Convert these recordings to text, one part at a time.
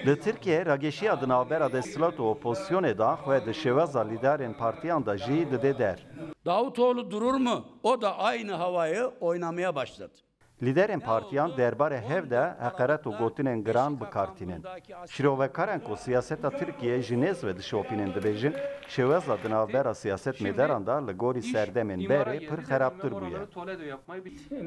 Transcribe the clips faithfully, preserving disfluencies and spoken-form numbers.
Li Tirkiye rageşiya di navbera desthilat û opozisyonê de xwe di şêweza lîderên partiyan de jî dide der. Davutoğlu durur mu? O da aynı havayı oynamaya başladı. Lîderên partiyan derbarê hev de heqeret û gotinên giran bi kar tînin. Şîrovekarên ku siyaseta Tirkiyeyê ji nêz ve dişopînin dibêjin, şêweza di navbera siyasetmêderan de li gorî serdemên berê pir xerabtir bûye.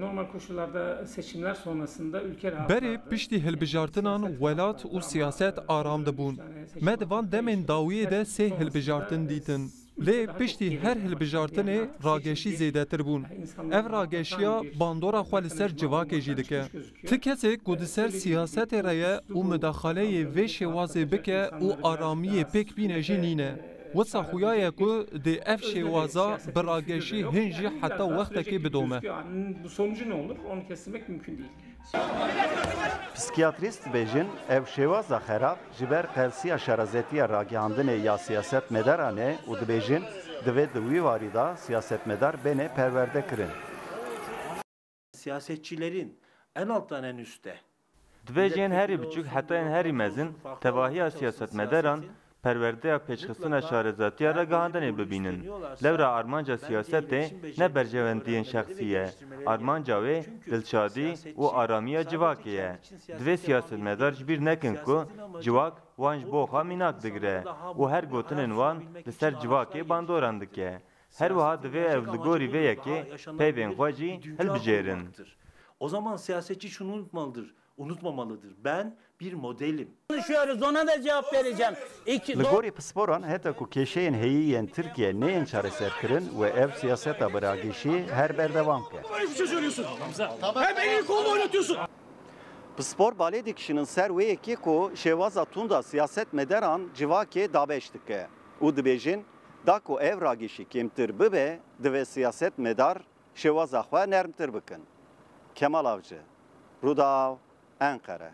Normal koşullarda seçimler sonrasında ülke rahat. Berê piştî hilbijartinan welat û siyaset aram dibûn. Me di van demên dawiyê de sê hilbijartin dîtin. Lê piştî her hilbijartinê rageşî zêdetir bûn. Ev rageşiya bandora xwe li ser civakê jî dike. Ti kesê ku di ser siyasetê re ye û mudaxaleyê vê şêwazê bike û aramiyê pêk bîne jî nîne. Wisa xuya ye ku dê ev şêwaza bi rageşî hin jî heta wextekê bidome. Bu sonucu ne olur? Onu kestirmek mümkün değil. Psikiyatrîst dibêjin, ev şêwaza xerab ji ber qelsiya şarazetiya ragihandinê ya siyasetmedaran e û dibêjin, divê di wî warî de siyasetmedar bêne perwerdekirin. Siyasetçilerin en alttan en üste. Divê ji yên herî biçûk heta yên herî mezin tevahiya siyasetmedaran perwerdeya pêşxistina şarezatiya ragihandinê bibînin. Lewra armanca siyasetê ne berjewendiyên şexsî ye. Armanca wê dilşadî û aramiya civakê ye. Divê siyasetmedar ji bîr nekin ku civak wan ji bo xwe mînak digire û her gotinên wan li ser civakê bandoran dike. Her wiha divê ew li gorî vê yekê peyvên xwe jî hilbijêrin. O zaman siyasetçi şunu unutmalıdır, unutmamalıdır. Ben bir modelim. Konuşuyoruz, ona da cevap vereceğim. İki, Li gorî pisporan, heta ku kêşeyên heyî yên Tirkiye neyên çareserkirin, wê ev siyaseta bi ragişî her berdewam ke. Böyle bir şey söylüyorsun. Hem elini kolunu oynatıyorsun. Pispor balê dikişînin ser wê yekê ku şêwaza tunda siyasetmedaran civakê dabeş dike û dibêjin, da ku ev ragişî kêmtir bibe, divê siyasetmedar şêwaza xwe nermtir bikin. Kemal Avcı, Rûdaw, Enqere.